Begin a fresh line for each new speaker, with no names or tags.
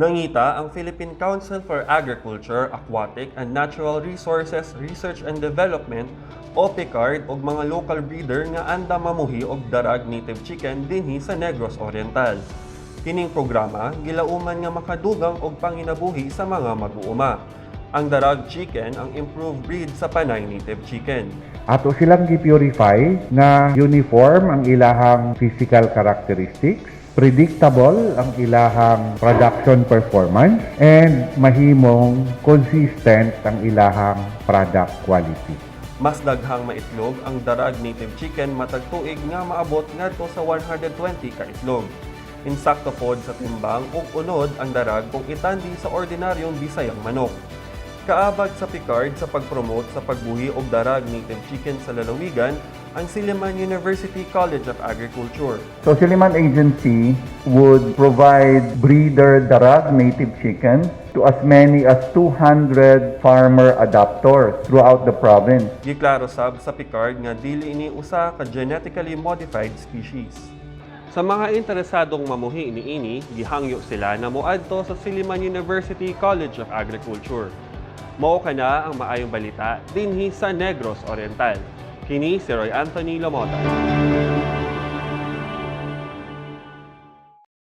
Nangita ang Philippine Council for Agriculture, Aquatic and Natural Resources Research and Development o PCAARRD og mga local breeder nga andam mamuhi og Darag native chicken dinhi sa Negros Oriental. Kining programa gilauman nga makadugang og panginabuhi sa mga mag-uuma. Ang Darag chicken ang improved breed sa Panay native chicken.
Ato silang gi-purify nga uniform ang ilahang physical characteristics, predictable ang ilahang production performance, and mahimong consistent ang ilahang product quality.
Mas daghang maitlog ang Darag native chicken matag tuig nga maabot ngadto sa 120 ka itlog. Insakto pod sa timbang ug unod ang Darag kung itandi sa ordinaryong Bisayang manok. Kaabag sa PCAARRD sa pag-promote sa pagbuhi og Darag native chicken sa lalawigan ang Silliman University College of Agriculture.
So Silliman Agency would provide breeder Darag native chicken to as many as 200 farmer adopters throughout the province.
Giklaro sab sa PCAARRD nga dili ini usa ka genetically modified species. Sa mga interesadong mamuhi niini, gihangyo sila na moadto sa Silliman University College of Agriculture. Mao kana ang maayong balita dinhi sa Negros Oriental. Kini si Roy Anthony Lomota.